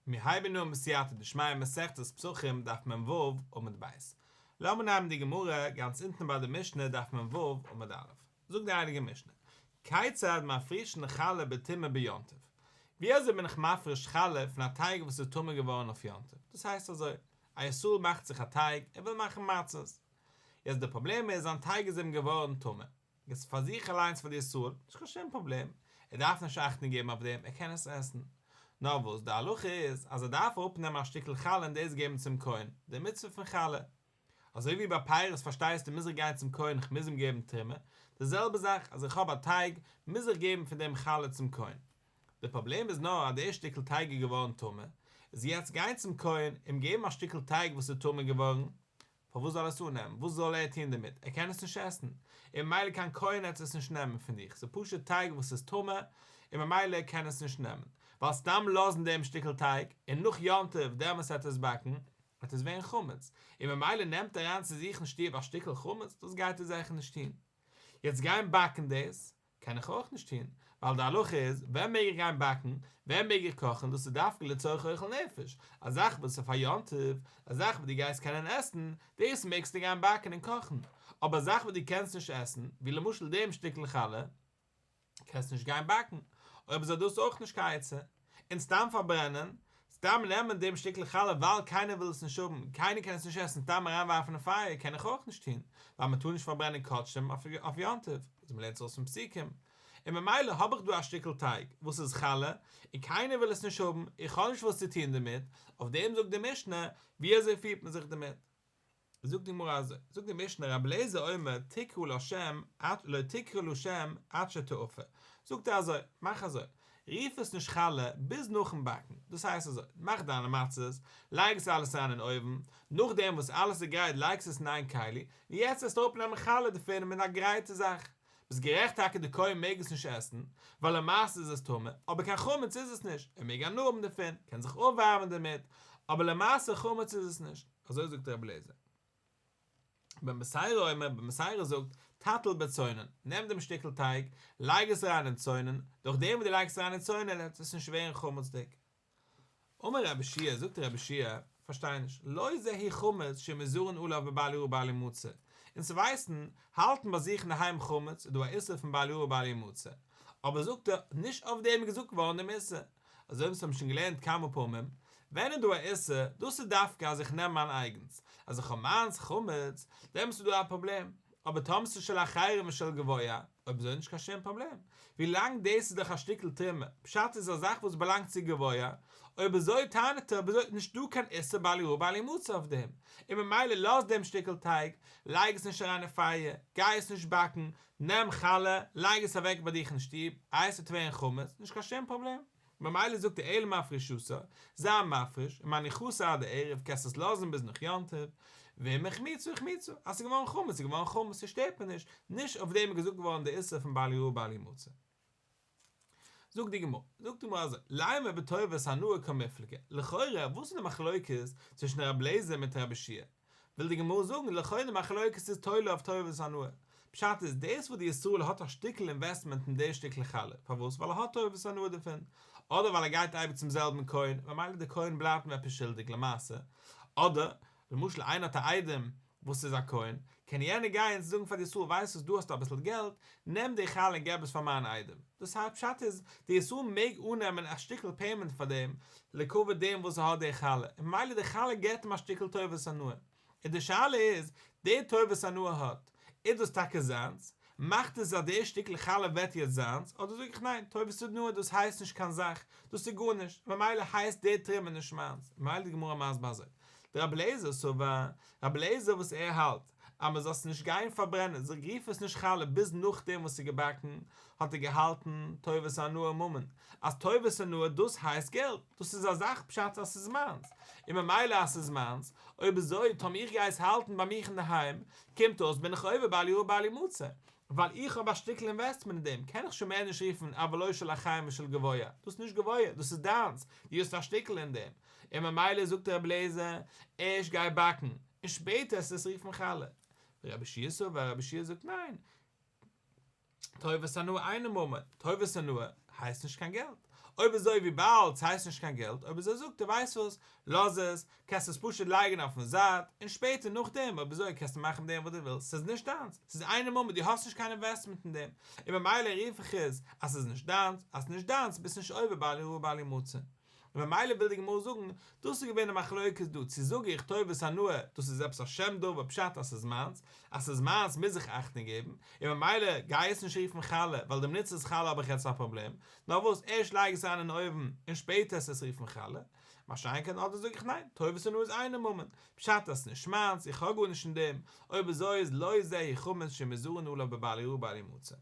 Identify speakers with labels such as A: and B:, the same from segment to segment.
A: מיר הייבן אן בסייעתא דשמיא מסכת פסחים דף מ"ו עמוד ב'. לאמיר נעמען די גמרא גאנץ אונטן ביי די משנה דף מ"ו עמוד א'. זאגט די הייליגע משנה, כיצד מפרישין חלה בטומאה ביום טוב? ווי אזוי בין איך מפריש חלה פון א טייג וואס איז טמא געווארן אויף יום טוב? דאס הייסט אזוי, א ישראל מאכט זיך א טייג, ער וויל מאכן מצות. יעצט די פראבלעם איז זיין טייג איז אים געווארן טמא. איז פאר זיך אליינס פאר די ישראל, נישט קיין שום פראבלעם, ער דארף נישט אכטונג געבן אויף דעם, ער קען עס עסן. נאר וואס די הלכה איז, אז ער דארף אראפנעמען א שטיקל חלה און דאס געבן צום כהן, די מצוה פון חלה. אזוי ווי ביי פירות פארשטייסטו מוז איך גיין צום כהן איך מוז אים געבן תרומה, די זעלבע זאך אז איך האב א טייג מוז איך געבן פון דעם חלה צום כהן. די פראבלעם איז נאר אז די שטיקל טייג איז געווארן טמא, איז יעצט גיין צום כהן אים געבן א שטיקל טייג וואס איז טמא געווארן, פארוואס זאל ער עס אננעמען? וואס זאל ער טון דערמיט? ער קען עס נישט עסן, און ממילא קיין כהן העט עס נישט נעמען פון דיך, ס'איז פשוט טייג וואס איז טמא, און ממילא ער קען עס נישט נעמען, ווייל סתם לאזן דעם שטיקל טייג, און נאך יום טוב דעמאלס העט ער עס באקן, וועט עס ווערן חמץ, און ממילא נעמט ער אריין צו זיך אין שטוב א שטיקל חמץ, דאס גייט ער זיכער נישט טון. יעצט גיין באקן דאס, קען איך אויך נישט טון, ווייל די הלכה איז, ווען מעג איך גיין באקן, ווען מעג איך קאכן, דאס איז דווקא לצורך אוכל נפש, א זאך וואס איז פאר יום טוב, א זאך וואס דו גייסט קענען עסן, דאס מעגסטו גיין באקן און קאכן, אבער א זאך וואס דו קענסט נישט עסן, ווי למשל דעם שטיקל חלה, קענסט נישט גיין באקן, אויב אזוי דאס איז אויך נישט קיין עצה, און סתם פארברענען, סתם נעמען דעם שטיקל חלה ווייל קיינער וויל עס נישט האבן, קיינער קען עס נישט עסן, סתם אריינווארפן אין פייער קען איך אויך נישט טון, ווייל מען טאר נישט פארברענען קדשים אויף יום טוב, אזוי מען לערנט עס אויס פון פסוקים, און ממילא האב איך דא א שטיקל טייג וואס איז חלה, און קיינער וויל עס נישט האבן, איך האב נישט וואס צו טון דערמיט, אויף דעם זאגט די משנה, ווי אזוי פירט מען זיך דערמיט? זאגט די גמרא אזוי, זאגט די משנה רבי אליעזר אומר תקרא לה שם עד לא תקרא לה שם עד שתאפה, זאגט ער אזוי, מאך אזוי, רוף עס נישט חלה ביז נאכן באקן, דאס הייסט אזוי, מאך דיינע מצות, לייג עס אלעס אריין אין אויוון, נאכדעם וואס אלעס איז גרייט לייגסט עס אין איין כלי, און יעצט וועסטו אראפנעמען חלה דערפון מיט א גרייטע זאך, ביסט גערעכט טאקע די כהן מעג עס נישט עסן, ווייל למעשה איז עס טמא, אבער קיין חמץ איז עס נישט, ער מעג הנאה האבן דערפון, קען זיך אויפווארעמען דערמיט, אבער למעשה חמץ איז עס נישט. אזוי זאגט רבי אליעזר. בן בתירא אומר, בן בתירא זאגט, תטיל בצונן, נעם דעם שטיקל טייג, לייג עס אריין אין צונן, דורך דעם וואס דו לייגסט עס אריין אין צונן וועט עס נישט ווערן חמצ'דיג. אמר רבי יהושע, זאגט רבי יהושע, פארשטיי נישט, לא זה הוא חמץ שמוזהרין עליו בבל יראה ובל ימצא, אונז ווייסן, האלטן ביי זיך אינדערהיים חמץ איז דא א איסור פון בל יראה ובל ימצא, אבער זאגט ער, נישט אויף דעם איז געזאגט געווארן דעם איסור, אזוי ווי אונז האבן שוין געלערנט כמה פעמים, ווען איז דא א איסור, דאס איז דווקא אז איך נעם מיין אייגנס, אז איך האב מיינס חמץ, דעמאלטס איז דא א פראבלעם, אבער טאמער ס'איז של אחרים ושל גבוה, אויב אזוי איז נישט קיין שום פראבלעם, ווילאנג דאס איז דאך א שטיקל תרומה, פשט איז א זאך וואס באלאנגט צו גבוה, אויב אזוי טענה'ט ער, אויב אזוי איז נישט דא קיין איסור בל יראה בל ימצא אויף דעם, און ממילא לאז דעם שטיקל טייג, לייג עס נישט אריין אין פייער, גיי עס נישט באקן, נעם חלה, לייג עס אוועק ביי דיך אין שטוב, איי ס'וועט ווערן חמץ, נישט קיין שום פראבלעם. ממילא זאגט ער אלא מפרישתה, זיי מפריש, ומניחתה עד הערב, קענסט עס לאזן ביז נאך יום טוב, ואם החמיצה החמיצה, אז ס'איז געווארן חמץ איז געווארן חמץ, ס'שטערט מיר נישט, נישט אויף דעם איז געזאגט געווארן די איסור פון בל יראה בל ימצא. זאגט די גמרא, זאגט די גמרא אזוי, לימא בטובת הנאה קמיפלגי, לכאורה וואס איז די מחלוקת צווישן רבי אליעזר מיט רבי יהושע? וויל די גמרא זאגן, לכאורה די מחלוקת איז תולה אויף טובת הנאה, פשט איז דאס וואס די ישראל האט א שטיקל אינוועסטמענט אין די שטיקל חלה, פארוואס? ווייל ער האט טובת הנאה דערפון, אדער ווייל ער גייט אייביג צום זעלבן כהן, ממילא די כהן בלייבט אים עפעס שולדיג למעשה, אדער למשל איינער האט א איידעם וואס איז א כהן, קען יענער גיין צו זאגן פאר די ישראל ווייסט וואס דא האסטו אביסל געלט, נעם די חלה און געב עס פאר מיין איידעם. דאס הייסט פשט איז, די ישראל מעג אננעמען א שטיקל payment פאר דעם, לכבוד דעם וואס ער האט די חלה, און ממילא די חלה געבט אים א שטיקל טובת הנאה. און די שאלה איז, די טובת הנאה האט, איז דאס טאקע זיינס? מאכט עס אז די שטיקל חלה ווערט יעצט זיינס, אדער זאג איך ניין, טובת הנאה דאס הייסט נישט קיין זאך, דאס איז גארנישט, ממילא הייסט די תרומה נישט מיינס, ממילא איז די גמרא מסביר אזוי, דרבי אליעזר סבר, רבי אליעזר וואס ער האלט אז מען זאל עס נישט גיין פארברענען, זיך רוף עס נישט חלה ביז נאכדעם וואס ס'איז געבאקן, האט ער געהאלטן טובת הנאה ממון, אז טובת הנאה דאס הייסט געלט, דאס איז א זאך פשט אז ס'איז מיינס, און ממילא אז ס'איז מיינס, אויב אזוי טאמער איך גיי עס האלטן ביי מיך אינדערהיים, קומט אויס בין איך עובר בל יראה בל ימצא, ווייל איך האב א שטיקל אינוועסטמענט אין דעם, קען איך שוין מער נישט רופן אבל לא של אחרים ושל גבוה, דאס איז נישט גבוה, דאס איז דיינס, דו האסט א שטיקל אין דעם, און ממילא זאגט רבי אליעזר, ערשט גיי באקן, און שפעטער עסט עס רופן חלה. ורבי יהושע סבר, רבי יהושע זאגט ניין, טובת הנאה אינה ממון, טובת הנאה הייסט נישט קיין געלט. אויב אזוי וויבאלד ס'הייסט נישט קיין געלט, אויב אזוי זאגט ער ווייסט וואס, לאז עס, קענסט עס פשוט לייגן אויפן זייט, און שפעטער נאכדעם אויב אזוי קענסטו מאכן מיט דעם וואס דו ווילסט, ס'איז נישט דיינס, ס'איז אינו ממון, דו האסט נישט קיין אינוועסטמענט אין דעם, און ממילא רוף איך עס אז ס'איז נישט דיינס, אז ס'איז נישט דיינס ביסט נישט עובר בל יראה בל ימצא. און ממילא וויל די גמרא זאגן, דאס איז געווען די מחלוקת דא, צו זאג איך טובת הנאה, דאס איז עפעס א שם דבר פשט אז ס'איז מיינס, אז ס'איז מיינס מוז איך אכטונג געבן, און ממילא גיי עס נישט רופן חלה, ווייל די מינוט ס'איז חלה האב איך יעצט א פראבלעם, נאר וואס, ערשט לייג עס אריין אין אויוון, און שפעטער עס עס רופן חלה. מה שאין כן אדער זאג איך ניין, טובת הנאה איז אינו ממון, פשט אז ס'נישט מיינס, איך האב גארנישט אין דעם, אויב אזוי איז לא זה הוא חמץ שמוזהרין עליו בבל יראה בל ימצא.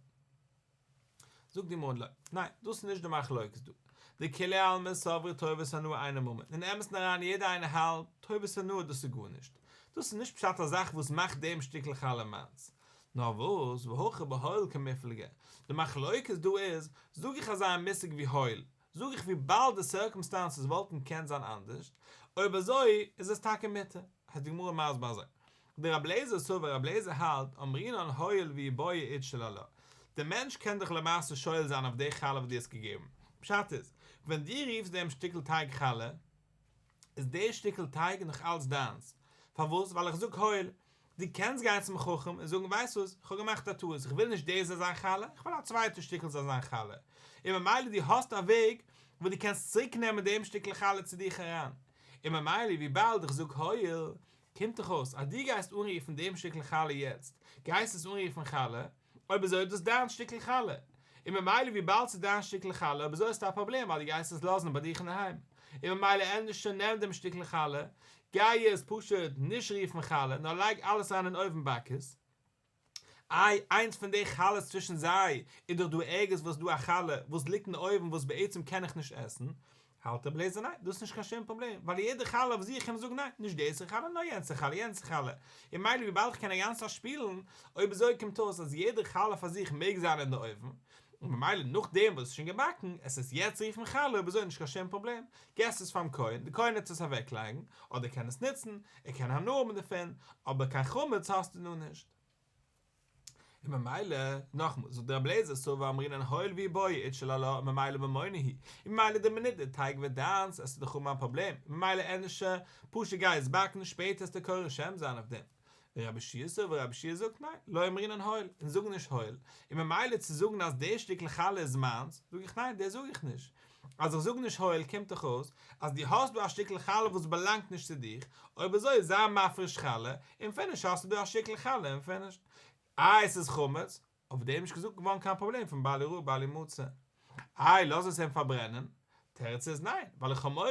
A: זאגט די גמרא לא, ניין, דאס איז נישט די מחלוקת דא. דכולי עלמא סברי טובת הנאה אינה ממון, אין אמת'ן אריין יעדער איינער האלט, טובת הנאה דאס איז גארנישט, דאס איז נישט פשט א זאך וואס מאכט דעם שטיקל חלה מיינס. נאר וואס, והכא בהואיל קמיפלגי, די מחלוקת דא איז, זאג איך אזא מושג ווי הואיל, זאג איך וויבאלד די סירקומסטענסעס וואלטן געקענט זיין אנדערשט, אויב אזוי איז עס טאקע מותר, איז די גמרא מסביר אזוי, דרבי אליעזר סבר רבי אליעזר האלט אמרינן הואיל ואי בעי איתשיל עלה, די מענטש קען דאך למעשה שואל זיין אויף די חלה וואס דו האסט געגעבן, פשט איז, ווען דו רופסט דעם שטיקל טייג חלה, איז די שטיקל טייג נאך אלץ דיינס, פארוואס? ווייל איך זאג הואיל, דו קענסט גיין צום חכם און זאגן ווייסט וואס, איך האב געמאכט א טעות, איך וויל נישט דאס זאל זיין חלה, איך וויל א צווייטע שטיקל זאל זיין חלה, און ממילא דו האסט א וועג וואס דו קענסט צוריק נעמען דעם שטיקל חלה צו דיך אריין, און ממילא וויבאלד איך זאג הואיל, קומט דאך אויס אז דו גייסט אנרופן דעם שטיקל חלה יעצט, גייסט עס אנרופן חלה, אויב אזוי איז דאס דיין שטיקל חלה, און ממילא וויבאלד ס'איז דיין שטיקל חלה אויב אזוי האסטו א פראבלעם ווייל דו גייסט עס לאזן ביי דיך אינדערהיים, און ממילא ענדערש נעם דעם שטיקל חלה, גיי עס פשוט נישט רופן חלה נאר לייג אלעס אריין אין אויוון באק עס. איי איינס פון די חלות צווישן זיי איז דאך דא ערגעץ וואס דא א חלה וואס ליגט אין אויוון וואס בעצם קען איך נישט עסן, האלט רבי אליעזר ניין, דאס איז נישט קיין שום פראבלעם, ווייל יעדע חלה אויף זיך קען מען זאגן ניין, נישט דאס איז חלה נאר יענץ איז חלה, יענץ איז חלה, און ממילא וויבאלד איך קען א גאנצע צייט שפילן, אויב אזוי קומט אויס אז יעדע חלה פאר זיך מעג זיין אין די אויוון, און ממילא נאכדעם וואס עס איז שוין געבאקן, עס עס יעצט רופן חלה אויב אזוי נישט קיין שום פראבלעם, געסט עס פארן כהן, די כהן וועט עס אוועקלייגן, אדער קען עס נוצן, ער קען הנאה האבן דערפון, אבער קיין חמץ האסטו דא נישט. און ממילא, נאכמאל, זאגט רבי אליעזר סבר אמרינן הואיל ואי בעי איתשיל עלה ממילא ממונא הוא, און ממילא די מינוט די טייג ווערט דיינס עסטו דאך האבן א פראבלעם, און ממילא ענדערש פשוט גיי עס באקן שפעטער עסטו קורא שם זיין אויף דעם. ורבי יהושע סבר רבי יהושע זאגט ניין, לא אמרינן הואיל, אונז זאגן נישט הואיל, און ממילא צו זאגן אז די שטיקל חלה איז מיינס, זאג איך ניין דאס זאג איך נישט, אז איך זאג נישט הואיל קומט דאך אויס אז דו האסט דא א שטיקל חלה וואס באלאנגט נישט צו דיך, אויב אזוי זיי מפריש חלה, און פיניש האסטו דא א שטיקל חלה און פיניש. איי עס איז חמץ? אויף דעם איז נישט געזאגט געווארן קיין פראבלעם פון בל יראה בל ימצא. איי לאז עס אים פארברענען? תירוץ איז ניין, ווייל איך האב מורא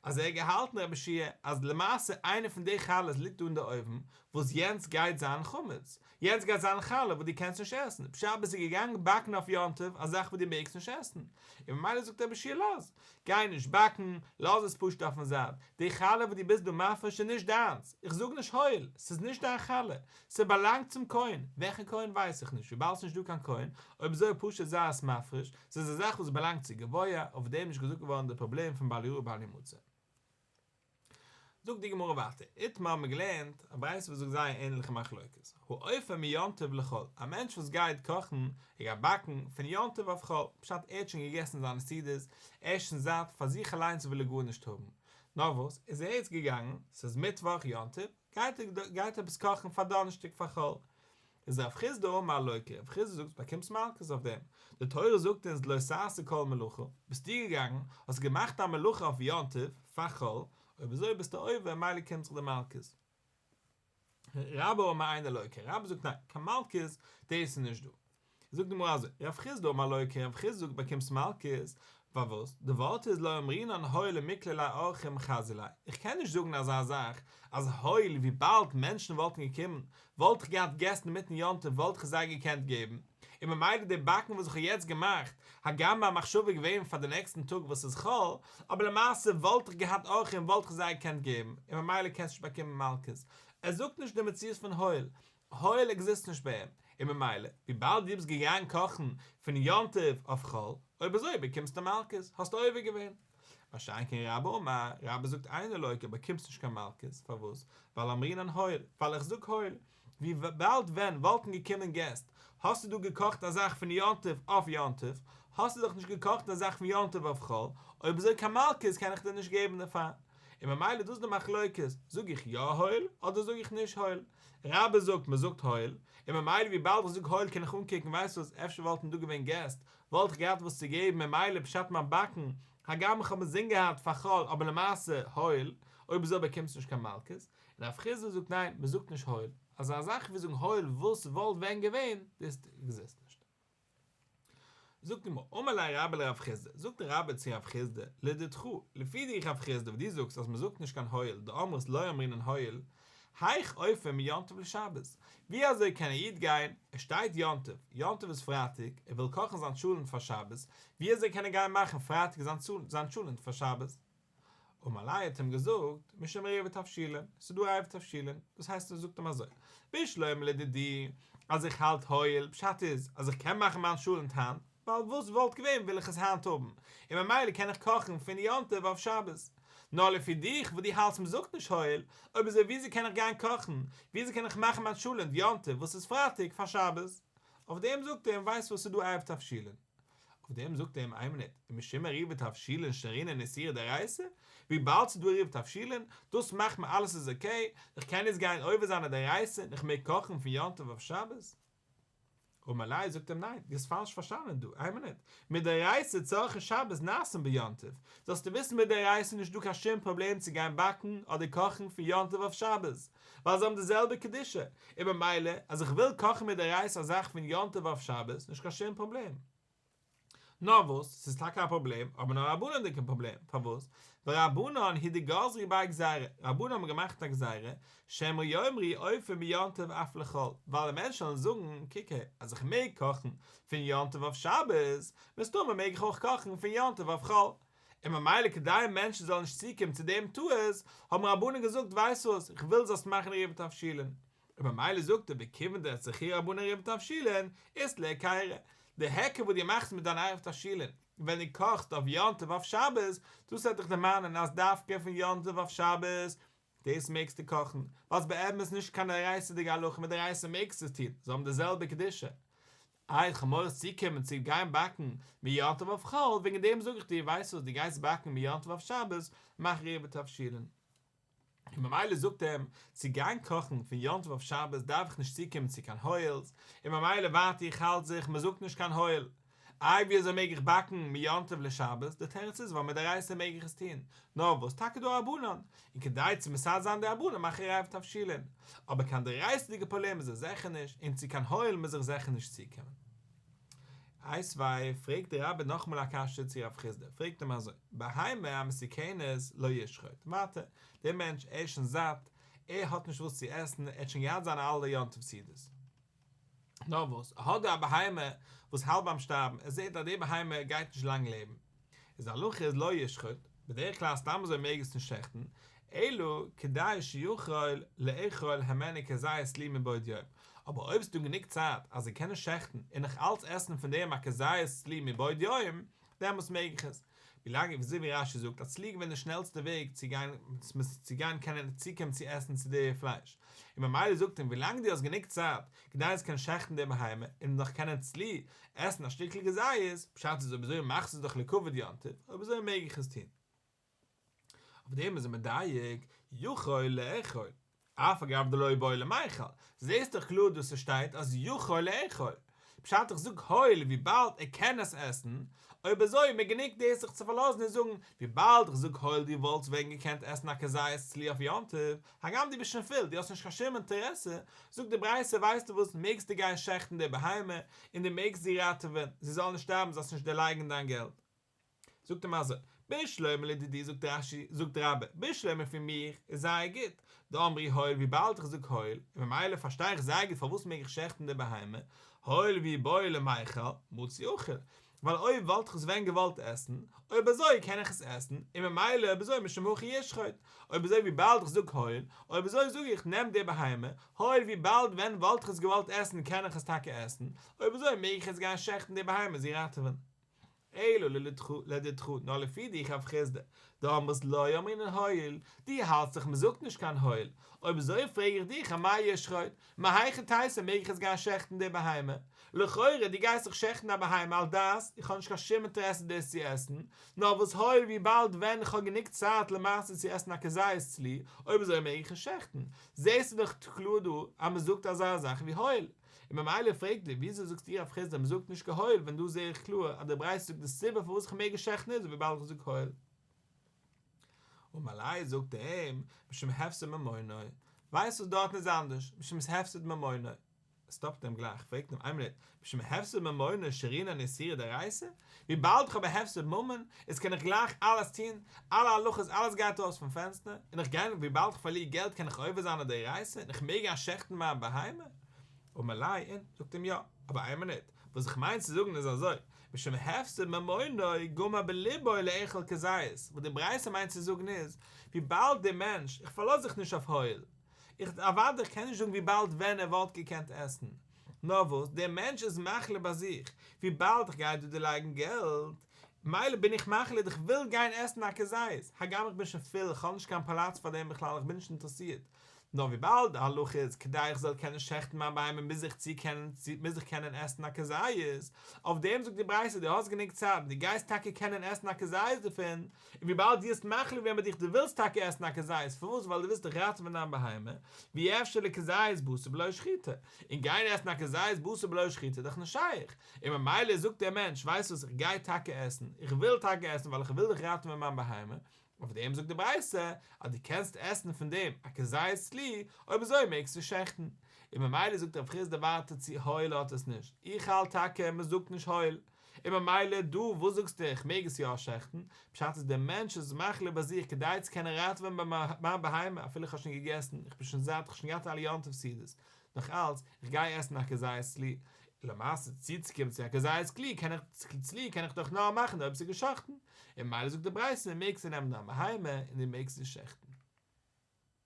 A: אז ער האט געהאלטן רבי יהושע אז למעשה איינע פון די חלות ליגט דא אין די אויוון וואס יענץ גייט זיין חמץ, יענץ גייט זיין חלה וואס דו קענסט נישט עסן, פשט ביסטו געגאנגען באקן אויף יום טוב א זאך וואס דו מעגסט נישט עסן, און ממילא זאגט רבי יהושע לאז, גיי נישט באקן, לאז עס פשוט אויפן זייט, די חלה וואס דו ביסט דא מפריש איז נישט דיינס, איך זאג נישט הואיל, ס'איז נישט דיין חלה, ס'באלאנגט צום כהן, וועלכע כהן ווייס איך נישט, וויבאלד ס'נישט דא קיין כהן, אויב אזוי פשוט זיי עס מפריש, ס'איז א זאך וואס באלאנגט צו גבוה, אויף דעם איז נישט געזאגט געווארן די פראבלעם פון בל יראה בל ימצא. זאגט די גמרא ווייטער, איתמר האבן מיר געלערנט א ברייתא וואס זאגט זייער ענליכע מחלוקת, האופה מיום טוב לחול, א מענטש וואס גייט קאכן, ער גייט באקן, פון יום טוב אויף חול, פשט ער האט שוין געגעסן זיינע סעודות, ער איז שוין זאט, פאר זיך אליינס וויל ער גארנישט האבן, נאר וואס, איז ער יעצט געגאנגען, ס'איז מיטוואך יום טוב, גייט ער גייט עפעס קאכן פאר דאנערשטאג פאר חול, איז רב חסדא אמר לוקה, רב חסדא זאגט באקומסט מלקות אויף דעם, די תורה זאגט אונז לא תעשה כל מלאכה, ביסטו געגאנגען, האסט געמאכט א מלאכה אויף יום טוב, פאר חול, אויב אזוי ביסטו עובר מילא קומט זיך דיר מלקות. רבה אמר אינו לוקה, רבה זאגט ניין, קיין מלקות, דאס איז נישט דא. זאגט די גמרא אזוי, רב חסדא אמר לוקה, רב חסדא זאגט באקומסט מלקות, פארוואס? די ווארט איז לא אמרינן הואיל ומיקלע ליה אורחים חזי ליה, איך קען נישט זאגן אזא זאך אז הואיל וויבאלד מענטשן וואלטן געקומען וואלט איך געהאט געסט אינמיטן יום טוב וואלט איך זיי געקענט געבן, און ממילא די באקן וואס איך האב יעצט געמאכט, הגם מיין מחשבה איז געווען פאר די נעקסטן טאג וואס איז חול, אבער למעשה וואלט איך געהאט אורחים וואלט איך זיי געקענט געבן, און ממילא קענסט נישט באקומען מלקות. ער זאגט נישט די מציאות פון הואיל, הואיל עקזיסט נישט ביי אים, און ממילא, וויבאלד דו ביסט געגאנגען קאכן פון יום טוב אויף חול, אויב אזוי באקומסטו מלקות, האסט עובר געווען. מה שאין כן רבה אמר, רבה זאגט אינו לוקה, באקומסט נישט קיין מלקות, פארוואס? ווייל אמרינן הואיל, ווייל איך זאג הואיל, וויבאלד ווען וואלטן געקומען געסט, האסטו דא געקאכט א זאך פון יום טוב אויף יום טוב, האסטו דאך נישט געקאכט א זאך פון יום טוב אויף חול, אויב אזוי קיין מלקות קען איך דיר נישט געבן דערפאר. און ממילא דאס איז די מחלוקת, זאג איך יא הואיל אדער זאג איך נישט הואיל. רבה זאגט מען זאגט הואיל, און ממילא וויבאלד איך זאג הואיל קען איך אנקוקן ווייסט וואס אפשר וואלטן דא געווען געסט וואלט איך געהאט וואס צו געבן ממילא פשט מיין באקן הגם איך האב אינזין געהאט פאר חול אבער למעשה הואיל, אויב אזוי באקומסטו נישט קיין מלקות, און רב חסדא זאגט ניין מען זאגט נישט הואיל, אזא זאך ווי זאגן הואיל וואס וואלט ווען געווען דאס עקזיסט נישט. זאגט די גמרא, אמר ליה רבה לרב חסדא, זאגט רבה צו רב חסדא, לדידך, לפי דיך רב חסדא וואס דו זאגסט אז מען זאגט נישט קיין הואיל, דאמרת לא אמרינן הואיל, היאך אופין מיום טוב לשבת, ווי אזוי קען א איד גיין, עס שטייט יום טוב, יום טוב איז פרייטאג, ער וויל קאכן זיין טשולענט פאר שבת, ווי אזוי קען ער גיין מאכן פרייטאג זיין טשולענט פאר שבת? אמר ליה האט אים געזאגט, משום עירובי תבשילין, ס'איז דא עירוב תבשילין, דאס הייסט ער זאגט אים אזוי, בשלמא לדידי, אז איך האלט הואיל, פשט איז, אז איך קען מאכן מיין טשולענט היינט, ווייל וואס וואלט געווען וויל איך עס היינט האבן, און ממילא קען איך קאכן פון יום טוב אויף שבת. נאר לפי דיך וואס דו האלטסט מ'זאגט נישט הואיל, אויב אזוי וויאזוי קען איך גיין קאכן, וויאזוי קען איך מאכן מיין טשולענט יום טוב וואס איז פרייטאג פאר שבת? אויף דעם זאגט ער אים ווייסט וואס ס'איז דא עירוב תבשילין. אויף דעם זאגט ער אים איין מינוט, ומשום עירובי תבשילין שרינן איסורא דאורייתא, וויבאלד ס'איז דא עירוב תבשילין, דאס מאכט מיר אלעס איז אקעי, איך קען יעצט גיין עובר זיין א דאורייתא און איך מעג קאכן פון יום טוב אויף שבת? אמר ליה זאגט אים ניין, דו האסט פאלש פארשטאנען דא, איין מינוט, מדאורייתא צרכי שבת נעשין ביום טוב, זאלסטו וויסן מדאורייתא איז נישט דא קיין שום פראבלעם צו גיין באקן אדער קאכן פון יום טוב אויף שבת, ווייל זיי האבן די זעלבע קדושה, און ממילא אז איך וויל קאכן מדאורייתא א זאך פון יום טוב אויף שבת, נישט קיין שום פראבלעם. נאר וואס, ס'איז טאקע א פראבלעם, אבער נאר א רבנן'דיגע פראבלעם, פארוואס? ורבנן הוא דגזרו ביה גזירה, רבנן האבן געמאכט א גזירה, שמא יאמרו אופין מיום טוב אף לחול, ווייל די מענטשן וועלן זאגן, קוק הער, אז איך מעג קאכן פון יום טוב אויף שבת, מסתמא מעג איך אויך קאכן פון יום טוב אויף חול. און ממילא כדי מענטשן זאלן נישט צוקומען צו דעם טעות, האבן רבנן געזאגט, ווייסט וואס, איך וויל זאלסט מאכן עירוב תבשילין. און ממילא זאגט ער וכיוון דאצטרכוה רבנן עירוב תבשילין, אית ליה היכרא, די היכר וואס דו מאכסט מיט דיין עירוב תבשילין ווען דו קאכסט אויף יום טוב אויף שבת, דאס וועט דיך דערמאנען אז דווקא פון יום טוב אויף שבת, דאס מעגסטו קאכן, ווייל ס'איז באמת נישט קיין דאורייתא'דיגע הלכה מדאורייתא מעגסטו עס טון, זיי האבן די זעלבע קדושה. איי איך האב מורא צוקומען צו גיין באקן מיום טוב אויף חול, וועגן דעם זאג איך דיר, ווייסט וואס, דו גייסט באקן מיום טוב אויף שבת, מאך עירוב תבשילין. און ממילא זאגט ער אים, צו גיין קאכן פון יום טוב אויף שבת דארף איך נישט צוקומען צו קיין הואיל'ס, און ממילא ווייטער איך האלט זיך, מען זאגט נישט קיין הואיל. איי ווי אזוי מעג איך באקן מיום טוב לשבת, דער תירוץ איז ווייל מדאורייתא מעג איך עס טון, נאר וואס טאקע דא רבנן, און כדי צו מסדר זיין די רבנן מאך איך עירוב תבשילין, אבער קיין דאורייתא'דיגע פראבלעם איז עס זיכער נישט, און צו קיין הואיל מוז איך זיכער נישט צוקומען. איתיביה, פרעגט דער רבה נאכאמאל א קשיא צו רב חסדא, פרעגט אים אזוי, בהמה המסוכנת לא ישחוט, ווייטער, דער מענטש ער איז שוין זאט, ער האט נישט וואס צו עסן, ער האט שוין געהאט זיינע אלע יום טוב סעודות, נאר וואס, ער האט דא א בהמה וואס האלט ביים שטארבן, ער זעט אז די בהמה גייט נישט לאנג לעבן, איז די הלכה איז לא ישחוט, בדרך כלל סתם אזוי מעג עס נישט שעכטן, אלא כדי שיוכל לאכול הימנו כזית צלי מבעוד יום, אבער אויב ס'דא גענוג צייט אז ער קען עס שעכטן און נאך אלץ עסן פון דעם א כזית צלי מבעוד יום, דעמאלטס מעג איך עס. ווילאנג אזוי ווי רש"י זאגט אז צלי איז געווען די שנעלסטע וועג צו גיין צו גיין קענען צוקומען צו עסן צו די פלייש, און ממילא זאגט אים ווילאנג דו האסט גענוג צייט כדי צו קענען שעכטן די בהמה און נאך קענען צלי עסן א שטיקל כזית, פשט איז אויב אזוי מאכסטו עס דאך לכבוד יום טוב, אויב אזוי מעג איך עס טון. אויף דעם איז ער מדייק, יכול לאכול, אף על גב דלא בעי למיכל, זעסט דאך קלאר דא ס'שטייט אז יכול לאכול, פשט איך זאג הואיל וויבאלד ער קען עס עסן, אויב אזוי מיר גענוג דאס זיך צו פארלאזן און זאגן, וויבאלד איך זאג הואיל דו וואלטסט ווען געקענט עסן א כזית צלי אויף יום טוב, הגם דו ביסט שוין פול, דו האסט נישט קיין שום אינטערעסע, זאגט די ברייתא ווייסטו וואס, מעגסטו גיין שעכטן די בהמה, און דו מעגסט זי ראטעווען, זי זאל נישט שטארבן זאלסט נישט דערלייגן דיין געלט. זאגט אים אזוי, בשלמא לדידי זאגט רש"י, זאגט רבה, בשלמא פון מיך איז זייער גוט, דאמרי הואיל וויבאלד איך זאג הואיל, און ממילא פארשטיי איך זייער גוט פארוואס מעג איך שעכטן די בהמה, הואיל ואי בעי למיכל, מצי אכיל, ווייל אויב וואלט איך עס ווען געוואלט עסן, אויב אזוי קען איך עס עסן, און ממילא אויב אזוי משום הכי ישחוט, אויב אזוי וויבאלד איך זאג הואיל, אויב אזוי זאג איך נעם די בהמה, הואיל וויבאלד ווען וואלט איך עס געוואלט עסן קען איך עס טאקע עסן, אויב אזוי מעג איך יעצט גיין שעכטן די בהמה זי ראטעווען. אלא לדידך, נאר לפי דיך רב חסדא, דאמרת לא אמרינן הואיל, דו האלטסט דאך מ'זאגט נישט קיין הואיל, אויב אזוי פרעג איך דיך אמאי ישחוט, מהיכי תיתי מעג איך יעצט גיין שעכטן די בהמה? לכאורה דו גייסט דאך שעכטן א בהמה על דעת, איך האב נישט קיין שום אינטערעסע דאס צו עסן, נאר וואס הואיל וויבאלד ווען איך האב גענוג צייט למעשה צו עסן א כזית צלי, אויב אזוי מעג איך עס שעכטן. זעסטו דאך קלאר דא אז מען זאגט אזא זאך ווי הואיל. און ממילא פרעגט ער וויאזוי זאגסטו רב חסדא מען זאגט נישט קיין הואיל ווען דא זעה איך קלאר אז די ברייתא זאגט די סיבה פארוואס איך מעג עס שעכטן איז וויבאלד איך זאג הואיל. אמר ליה זאגט ער אים משום הפסד ממונו, ווייסט וואס דארטן איז אנדערש, משום הפסד ממונו, סטאפט אים גלייך, פרעגט אים איין מינוט, משום הפסד ממונו שרינן איסורא דאורייתא? וויבאלד איך האב א הפסד ממון, איז קען איך גלייך אלעס טון, אלע הלכות אלעס גייט ארויס פון פענסטער, און איך גיי, וויבאלד איך פארליר געלט קען איך עובר זיין א דאורייתא און איך מעג גיין שעכטן מיין בהמה? אמר ליה, אין, זאגט אים יא, אבער איין מינוט, וואס איך מיין צו זאגן איז אזוי, משום הפסד ממונו גמר בליבו לאכול כזית, וואס די ברייתא מיינט צו זאגן איז, וויבאלד דער מענטש, איך פארלאז זיך נישט אויף הואיל, איך, אוודאי איך קען נישט זאגן וויבאלד ווען ער וואלט געקענט עסן, נאר וואס, דער מענטש איז מחליט ביי זיך, וויבאלד איך גיי דא דערלייגן געלט, מילא בין איך מחליט איך וויל גיין עסן א כזית, הגם איך בין שוין פול, איך האב נישט קיין פאלאץ פאר דעם בכלל, איך בין נישט אינטערעסירט, נאר וויבאלד די הלכה איז כדי איך זאל קענען שעכטן מיין בהמה מוז איך צו קענען מוז איך קענען עסן א כזית, אויף דעם זאגט די ברייתא דו האסט גענוג צייט און דו גייסט טאקע קענען עסן א כזית דערפון, און וויבאלד דו האסט מחליט געווען ביי דיך דו ווילסט טאקע עסן א כזית, פארוואס ווייל דו ווילסט דאך ראטעווען דיין בהמה, ואי אפשר לכזית בשר בלא שחיטה, און גיין עסן א כזית בשר בלא שחיטה איז דאך נישט שייך, און ממילא זאגט דער מענטש ווייסט וואס איך גיי טאקע עסן, איך וויל טאקע עסן ווייל איך וויל דאך ראטעווען מיין בהמה, אויף דעם זאגט די ברייתא אז דו קענסט עסן פון דעם א כזית צלי, אויב אזוי מעגסטו שעכטן. און ממילא זאגט רב חסדא ווייטער צו הואיל האט עס נישט, איך האלט טאקע מען זאגט נישט הואיל, און ממילא דא וואס זאגסטו איך מעג עס יא שעכטן, פשט איז דער מענטש איז מחליט ביי זיך כדי צו קענען ראטעווען מיין בהמה אפילו איך האב שוין געגעסן, איך בין שוין זאט, איך האב שוין געהאט אלע יום טוב סעודות, נאך אלץ, איך גיי עסן א כזית צלי, למעשה צוצוקומען צו א כזית צלי קען איך צלי קען איך דאך נאר מאכן אויב ס'איז געשאכטן, און ממילא זאגט די ברייתא מעגסטו נעמען דיין בהמה און דו מעגסט זי שעכטן.